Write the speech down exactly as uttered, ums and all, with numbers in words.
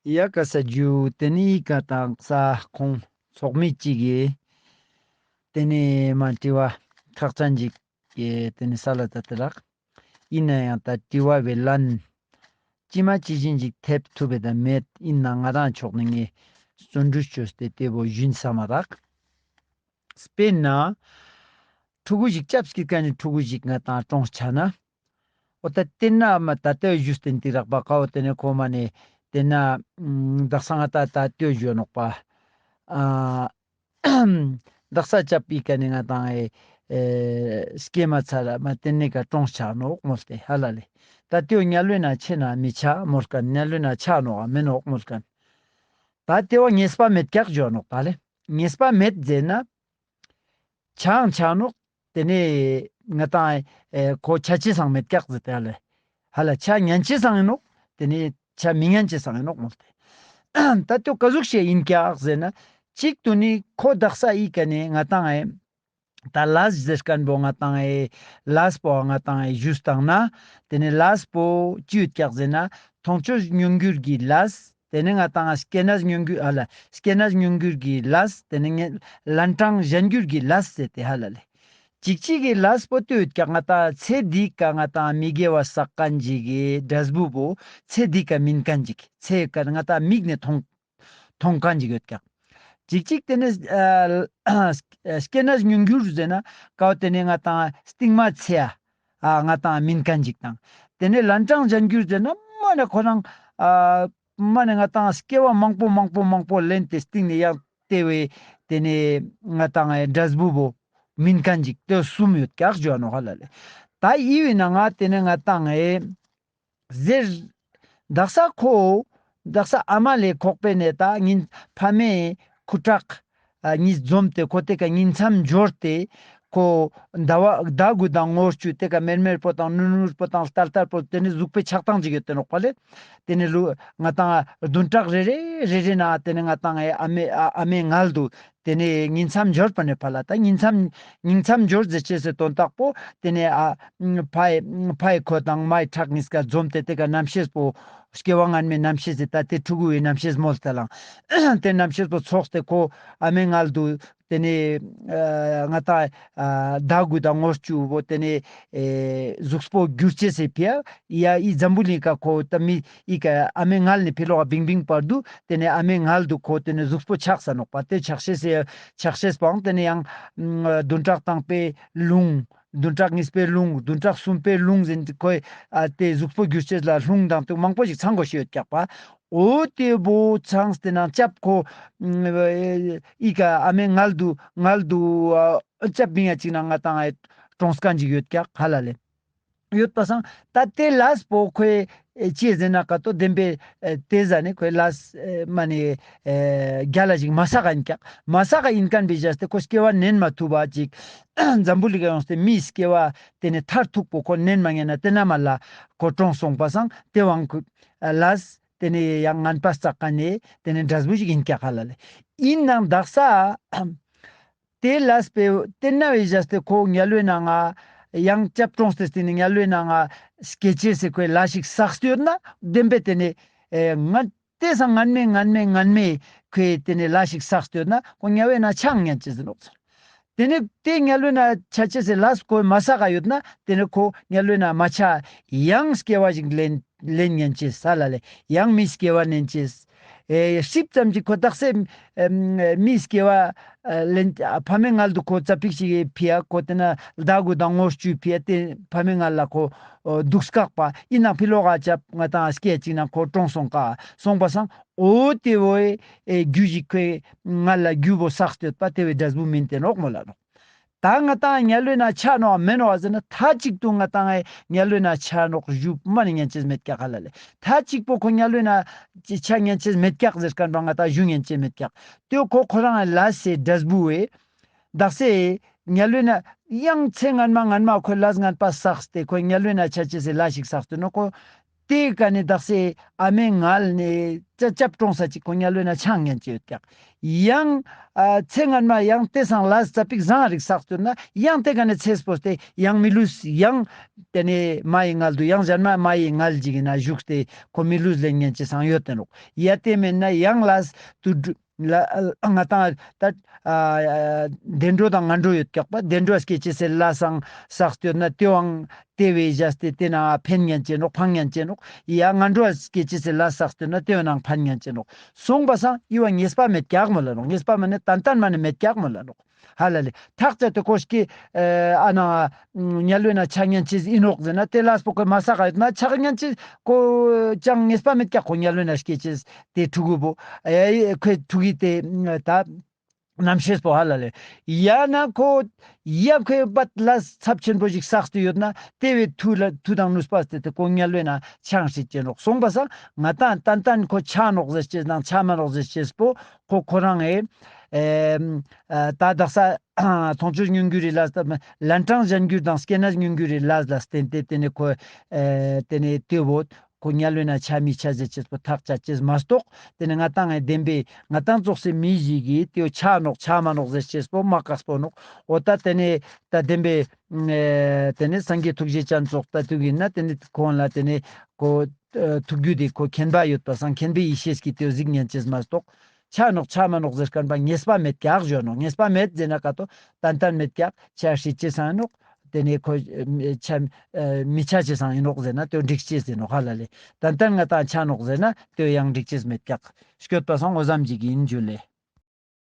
ཡ་ཀ་ས་ཇུ། ཏེ་ནེ་ཡི་ཀ་དང་ས་ཁོང་ཚོགས་མི་ཅིག་གི་ཏེ་ནེ་མ་དྲི་བ་ཁག་ཅན་ཅིག་གི་ཏེ་ནེ་ས་ལ་ད་ཏེ་རག། ཨིན་ན་ཡང་ད་དྲི་བ་བེ་ལན་ཅི་མ་ཅི་བཞིན་ཅིག་ཐེབས་ཐུབ་བེ་ད་མེད། ཨིན་ན་ང་རང་ཕྱོགས་ནེ་ངས་བརྩོན་འགྲུས་ཅོས་ཏེ་ཏེ་བོ་ཞུན་ས་མ་རག། སྤེར་ན་ཕྲུ་གུ་ཞིག་ཅབ་སྐྱིད་ཀ་ནེ་ཕྲུ་གུ་ཞིག་ང་དང་གྲོངས་ཆ་ན། འོ་ད་ཏེ་ན་མ་ད་ལྟ་ཞུས་ཏེ་ཏེ་རག་པ་ཀ་འོ་ཏེ་ནེ་ཁོ་མ་ནེ་ཏེ་ན་དག་ས་ང་ད་ད་ལྟ་ཞུ་ནོག་པ། ཨ་དག་ས་ཅབ་ཡི་ཀ་ནེ་ང་དང་ཨེ་ཨེ་སྐྱེས་མ་ཚར་མ་ཏེ་ནེ་ཀ་གྲོངས་ཆ་ནོག་མོལ་ཏེ་ཧ་ལ་ལེ། ད་ལྟ་ཉལ་ལོས་ན་ཆེ་ན་མི་ཆ་མོལ་ཁན་ཉལ་ལོས་ན་ཆ་ནོག་མེ་ནོག་མོལ་ཁན། ད་ལྟ་བ་ངེས་པ་མེད་ཀྱག་ཞུ་ནོག་ད་ལེ། ངེས་པ་མེད་ཟེར་ན། ཆའང་ཆ་ནོག། ཏེ་ནེ་ང་དང་ཨེ་ཁོ་ཆ་ཅེས་སང་མེད་ཀྱག་ཟེར་ཏེ་ཧ་ལ་ལེ། ཧ་ལ་ཆ་ཉན་ཅེས་སང་ཨིན་ནོག། ཏེ་ནེ་ཆ་མི་ཉན་ཅེས་སང་ཨིན་ནོག་མོལ་ཏེ། ད་ལྟ་ཀ་ཟུག་ཤེས་ཨིན་ཀྱག་ཟེར་ན། གཅིག་ཏུ་ནི་ཁོ་དག་ས་ཡི་ཀ་ནེ་ང་དང་ཨེ་ད་ལས་ཟེར་ཁན་བོ་ང་དང་ཨེ་ལས་པོ་ང་དང་ཨེ་ཞུས་བཏང་ན། ཏེ་ནེ་ལས་པོ་ཅི་ཡོད་ཀྱག་ཟེར་ན། མཐོང་ཆོས་མྱོང་འགྱུར་གྱི་ལས། ཏེ་ནེ་ང་དང་སྐྱེ་གནས་མྱོང་འགྱུར་ཨ་ལ་སྐྱེ་གནས་མྱོང་འགྱུར་གྱི་ལས། ཏེ་ནེ་ངེ་ལན་གྲངས་གཞན་འགྱུར་གྱི་ལས་ཟེར་ཏེ་ཧ་ལ་ལེ། ཅིག་ཅིག་གི་ལས་པོ་ཏེ་ཡོད་ཀྱག་ང་དང་ཚེ་འདི་ཀ་ང་དང་མི་དགེ་བ་བསགས་ཁན་ཅིག་གི་འབྲས་བུ་བོ་ཚེ་འདི་ཀ་མིན་ཁན་ཅིག་ཚེ་ཀ་ང་དང་མིག་ནེ་མཐོང་མཐོང་ཁན་ཅིག་ཡོད་ཀྱག། ཅིག་ཅིག་ཏེ་ནེ་ཨ་སྐྱེ་གནས་མྱོང་འགྱུར་ཟེར་ན་ཀ་བོ་ཏེ་ནེ་ང་དང་སྟིང་མ་ཚེ་ཨ་ང་དང་མིན་ཁན་ཅིག་དང་། ཏེ་ནེ་ལན་གྲངས་གཞན་འགྱུར་ཟེར་ན་མ་ནེ་ཁོ་རང་ཨ་མ་ནེ་ང་དང་སྐྱེ་བ་མང་པོ་མང་པོ་མང་པོ་ལེན་ཏེ་སྟིང་ནེ་ཡང་ཏེ་བོ་ཏེ་ནེ་ང་དང་ཨེ་འབྲས་བུ་བོ་མིན་ཁན་ཅིག་ཏེ་གསུམ་ཡོད་ཀྱག་ཞུ་ནོག་ཧ་ལ་ལེ། ད་ཡི་བེ་ན་ང་ཏེ་ནེ་ང་དང་ཨེ་ཟེར། དག་ས་ཁོ་དག་ས་ཨ་མ་ལེ་ཁོག་པའི་ནེ་ད་ཉིན་ཕ་མའི་ཁུ་ཁྲག་ཨ་ཉིས་འཛོམས་ཏེ་ཁོ་ཏེ་ཀ་ཉིང་མཚམས་སྦྱོར་ཏེ་ཁོ་ཟླ་བ་ཟླ་དགུ་དང་ངོ་བཅུ་ཏེ་ཀ་མེར་མེར་པོ་དང་ནུར་ནུར་པོ་དང་ལྟར་ལྟར་པོ་ཏེ་ནེ་གཟུགས་པོའི་ཆགས་སྟངས་ཅིག་ཡོད་དེ་ནོག་པ་ལེ། ཏེ་ནེ་ལུ་ང་དང་བདུན་ཕྲག་རེ་རེ་རེ་རེ་ན་ཏེ་ནེ་ང་དང་ཨ་མའི་ཨ་མའི་མངལ་དུ་ཏེ་ནེ་ཉིང་མཚམས་སྦྱོར་པ་ནེ་ཕར་ལ་ད་ཉིང་མཚམས་ཉིང་མཚམས་སྦྱོར་ཟེར་ཅེས་སི་དོན་དག་པོ་ཏེ་ནེ་ཨ་ཕའི་ཕའི་ཁོ་དང་མའི་ཁྲག་ཉིས་ཀ་འཛོམས་ཏེ་ཏེ་ཀ་རྣམ་ཤེས་པོ་སྐྱེ་བ་སྔན་མའི་རྣམ་ཤེས་ཟེར་ད་ཏེ་ཕྲུ་གུའི་རྣམ་ཤེས་མོལ་ཏེ་ལང་ཏེ་རྣམ་ཤེས་པོ་ཚོགས་ཏེ་ཁོ་ཨ་མའི་མངལ་དུ་ཏེ་ནེ་ཨ་ང་དང་ཨ་ཟླ་དགུ་དང་ངོ་བཅུ་བོ་ཏེ་ནེ་ཨེ་གཟུགས་པོ་འགྱུར་ཅེས་སི་ཕི་ཡ་ཡ་ཨི་འཛམ་བུ་གླིང་ཀ་ཁོ་ད་མི་ཨི་ཀ་ཨ་མའི་མངལ་ནེ་ཕི་ལོག་ག་བིང་བིང་བར་དུ་ཏེ་ནེ་ཨ་མའི་མངལ་དུ་ཁོ་ཏེ་ནེ་གཟུགས་པོ་ཆགས་ས་ནོག་པ། ཏེ་ཆགས་ཤེས་སི་ཆགས་ཤེས་པའང་ཏེ་ནེ་ཡང་བདུན་ཕྲག་དང་པའི་རླུང་བདུན་ཕྲག་གཉིས་པའི་རླུང་བདུན་ཕྲག་གསུམ་པའི་རླུང་ཟེར་ཏེ་ཁོའི་ཨ་ཏེ་གཟུགས་པོ་འགྱུར་ཅེས་ལ་རླུང་དང་ཏེ་མང་པོ་ཞིག་ཚང་དགོས་ཤེས་ཡོད་ཀྱག་པ། འོ་ཏེ་བོ་ཚང་སྟེ་ན་ཅབ་ཁོ་ཨི་ཀ་ཨ་མའི་མངལ་དུ་མངལ་དུ་ཨ་ཅབ་བིང་ཡ་ཅིག་ན་ང་དང་ཨེ་གྲོངས་ཁན་ཅིག་ཡོད་ཀྱག་ཧ་ལ་ལེ། ཡོད་པ་སང་ད་ཏེ་ལས་པོ་ཁོའི་ཨེ་ཅི་ཟེར་ན་ཀ་ཏོ་བདེན་པའི་ཨེ་ཏེ་ཟ་ནེ་ཁོའི་ལས་ཨེ་མ་ནེ་ཨེ་རྒྱ་ལ་ཞིག་མ་བསགས་ཨིན་ཀྱག་མ་བསགས་ཨིན་ཁན་བེ་བཞག་སྟེ་ཁོ་སྐྱེ་བ་ནེན་མ་ཐུབ་པ་ཅིག་འཛམ་བུ་གླིང་ཀ་ཡོངས་ཏེ་མིའི་སྐྱེ་བ་ཏེ་ནེ་མཐར་ཐུག་པོ་ཁོ་ནེན་མ་ཉན་ན་ཏེ་ན་མ་ལ་ཁོ་གྲོངས་སོང་པ་སང་ཏེ་བོའང་ཁོ་ཨ་ལས་ཏེ་ནེ་ཡང་ངན་པ་བསགས་ཁན་ནི་ཏེ་ནེ་འབྲས་བུ་ཞིག་ཨིན་ཀྱག་ཧ་ལ་ལེ། ཨིན་ནའང་དག་ས་ཏེ་ལས་པའི་ཏེ་ན་བེ་བཞག་སྟེ་ཁོ་ཉལ་ལོའི་ནང་ང་ཡང་ཅབ་གྲོངས་ཏེ་སྟེ་ནེ་ཉལ་ལོའི་ནང་ང་སྐྱེ་ཅེས་སི་ཁོའི་ལས་ཤིག་བསགས་ཏེ་ཡོད་ན་བདེན་པའི་ཏེ་ནེ་ཨེ་ང་ཏེ་སང་སྔན་མའི་སྔན་མའི་སྔན་མའི་ཁོའི་ཏེ་ནེ་ལས་ཤིག་བསགས་ཏེ་ཡོད་ན་ཁོ་ཉལ་ལོའི་ནང་ཆ་ཉན་ཅེས་ཟེར་ནོག་ཟེར། ཏེ་ནེ་ཏེ་ཉལ་ལོའི་ནང་ཆ་ཅེས་སི་ལས་ཁོའི་མ་བསགས་ཡོད་ན་ཏེ་ནེ་ཁོ་ཉལ་ལོའི་ནང་མ་ཆ་ཡང་སྐྱེ་བ་ཞིག་ལེན་ལེན་ཉན་ཅེས་ས་ལ་ལེ་ཡང་མི་སྐྱེ་བ་ནེན་ཅེས། ཨེ་ཧྲིབ་ཙམ་ཅིག་ཁོ་དག་ས་ཨེམ་མི་སྐྱེ་བ་ཨ་ལེན་ཕ་མའི་མངལ་དུ་ཁོ་ཙ་པིག་ཞིག་ཕི་ཡ་ཁོ་ཏེ་ན་ཟླ་དགུ་དང་ངོ་བཅུའི་ཕི་ཡ་ཏེ་ཕ་མའི་མངལ་ལ་ཁོ་འདུག་སྐག་པ་ཨིན་ན་ཕི་ལོག་ག་ཅབ་ང་དང་སྐྱེ་ཅིག་ན་ཁོ་གྲོངས་སོང་ཀ་སོང་པ་སང་འོ་ཏེ་བོའི་ཨེ་རྒྱུ་ཞིག་ཁོའི་མངལ་ལ་རྒྱུ་བོ་བསགས་ཏེ་ཡོད་པ་ཏེ་བོའི་འབྲས་བུ་མིན་ཏེ་ནོག་མོལ་ལ་ནོག། ད་ང་དང་ཉལ་ལོའི་ནང་ཆ་ནོག་མེན་ནོག་ཟེར་ན་མཐའ་གཅིག་ཏུ་ང་དང་ཉལ་ལོའི་ནང་ཆ་ནོག་ཞུ་མ་ནེ་ཉན་ཅེས་མེད་ཀྱག་ཧ་ལ་ལེ། མཐའ་གཅིག་པོ་ཁོ་ཉལ་ལོའི་ནང་ཆ་ཉན་ཅེས་མེད་ཀྱག་ཟེར་ཁན་པ་ང་དང་ཞུ་ཉན་ཅེས་མེད་ཀྱག། ཏེ་ཁོ་ཁོ་རང་ལས་སི་འབྲས་བུ་བེ་དག་ས་ཉལ་ལོའི་ནང་ཡང་ཚེ་སྔན་མ་སྔན་མ་ཁོའི་ལས་ངན་པ་བསགས་ཏེ་ཁོའི་ཉལ་ལོའི་ནང་ཆ་ཅེས་སི་ལས་ཤིག་བསགས་ཏེ་ནོག་ཁོ། ཏེ་ཀ་ནེ་དག་ས་ཨ་མའི་མངལ་ནེ་ཅ་ཅབ་གྲོངས་ས་ཅིག་ཁོ་དམྱལ་བའི་ནང་ཆ་ཉན་ཅེས་ཡོད་ཀྱག། ཡང་ཨ་ཚེ་སྔན་མ་ཡང་ཏེ་སང་ལས་ཙ་པིག་བཟང་རིག་བསགས་ཏེ་ཡོད་ན་ཡང་ཏེ་ཀ་ནེ་ཚེ་སྤོས་ཏེ་ཡང་མི་ལུས་ཡང་ཏེ་ནེ་མ་ཡི་མངལ་དུ་ཡང་གཞན་མ་མ་ཡི་མངལ་ཞིག་གི་ནང་ཞུགས་ཏེ་ཁོ་མི་ལུས་ལེན་ཉན་ཅེས་སང་ཡོད་དེ་ནོག། ཡ་ཏེ་མེན་ན་ཡང་ལས་དུ་ལ་ང་ཏང་ད་ཨ་བདེ་འགྲོ་དང་ངན་འགྲོ་ཡོད་ཀྱག་པ། བདེ་འགྲོ་སྐྱེ་ཅེས་སི་ལས་སང་བསགས་ཏེ་ཡོད་ན་ཏེ་བོའང་ཏེ་བས་བཞག་སྟེ་ཏེ་ནེ་ཕན་ཉན་ཅེས་ནོག་ཕང་ཉན་ཅེས་ནོག། ཡ་ངན་འགྲོ་སྐྱེ་ཅེས་སི་ལས་བསགས་ཏེ་ཡོད་ན་ཏེ་བོའང་ཕན་ཉན་ཅེས་ནོག། སོང་པ་སང་ཨི་བོ་ཉེས་པ་མེད་ཀྱག་མོལ་ལ་ནོག། ཉེས་པ་མ་ནེ་ཏན་ཏན་མ་ནེ་མེད་ཀྱག་མོལ་ལ་ནོག། ཧ་ལ་ལེ། ཐག་བཅད་དེ་ཁོ་སྐྱེ་ཨ་ནང་དམྱལ་བའི་ནང་ཆ་ཉན་ཅེས་ཨིན་ནོག་ཟེར་ན་ཏེ་ལས་པོ་ཁོ་མ་བསགས་ཡོད་ན་ཆ་ཉན་ཅེས་ཁོ་ཅང་ཉེས་པ་མེད་ཀྱག། ཁོ་དམྱལ་བའི་ནང་སྐྱེ་ཅེས་ཏེ་ཕྲུ་གུ་བོ་ཨེ་ཁོའི་ཕྲུ་གུའི་ཏེ་ད་རྣམ་ཤེས་པོ་ཧ་ལ་ལེ། ཡང་ན་ཁོ་ཡ་ཁོའི་བད་ལས་ཚབས་ཆེན་པོ་ཞིག་བསགས་ཏེ་ཡོད་ན་ཏེ་བས་མཐུ་ལ་མཐུ་དང་ནུས་པ་སྟེ་ཏེ་ཁོ་དམྱལ་བའི་ནང་ཆ་ཤེས་ཅེས་ནོག། སོང་པ་སང་ང་ཏང་ཏན་ཏན་ཁོ་ཆ་ནོག་ཟེར་ཅེས་དང་ཆ་མ་ནོག་ཟེར་ཅེས་པོ་ཁོ་ཁོ་རང་ཨེ་ཨེ་ད་དག་ས་མཐོང་ཆོས་མྱོང་འགྱུར་རི་ལས་ད་ལན་གྲངས་གཞན་འགྱུར་དང་སྐྱེ་གནས་མྱོང་འགྱུར་རི་ལས་ལ་བརྟེན་ཏེ་ཏེ་ནེ་ཁོ་ཨེ་ཏེ་ནེ་ཏེ་བོ་ཁོ་དམྱལ་བའི་ནང་ཆ་མི་ཆ་ཟེར་ཅེས་པོ་ཐག་བཅད་ཅེས་མ་གཏོགས་ཏེ་ནེ་ང་ཏང་ཨེ་བདེན་པའི་ང་ཏང་ཙོགས་སི་མི་ཞིག་གིས་ཏེ་བོ་ཆ་ནོག་ཆ་མ་ནོག་ཟེར་ཅེས་པོ་མ་དཀགས་པོ་ནོག། འོ་ད་ཏེ་ནེ་ད་བདེན་པའི་ཨེ་ཏེ་ནེ་སངས་རྒྱས་ཐུགས་རྗེ་ཅན་ཙོགས་ད་དུག་ཨིན་ན་ཏེ་ནེ་ཁོང་ལ་ཏེ་ནེ་ཁོ་ཨ་ཐུགས་རྒྱུད་དེ་ཁོ་མཁྱེན་པ་ཡོད་པ་སང་མཁྱེན་པའི་ཡེ་ཤེས་ཀྱིས་ཏེ་བོ་གཟིགས་ཉན་ཅེས་མ་གཏོགས་ཆ་ནོག་ཆ་མ་ནོག་ཟེར་མཁན་པ་ཉེས་པ་མེད་ཀྱག་ཞུ་ནོག། ཉེས་པ་མེད་ཟེར་ན་ཀ་ཏོ་ཏན་ཏན་མེད་ཀྱག། ཆ་ཤེས་ཅེས་སང་ཨིན་ནོག། ཏེ་ནེ་ཁོ་ཨ་ཆ་ཨ་མི་ཆ་ཅེས་སང་ཨིན་ནོག་ཟེར་ན་ཏེ་བོ་འགྲིག་ཅེས་ཨིན་ནོག་ཧ་ལ་ལེ། ཏན་ཏན་ང་ཏང་ཆ་ནོག་ཟེར་ན་ཏེ་བོ་ཡང་འགྲིག་ཅེས་མེད་ཀྱག། སྐྱོད་པ་སང་འོ་ཙམ་ཞིག་ཨིན་ཞུ་ལེ།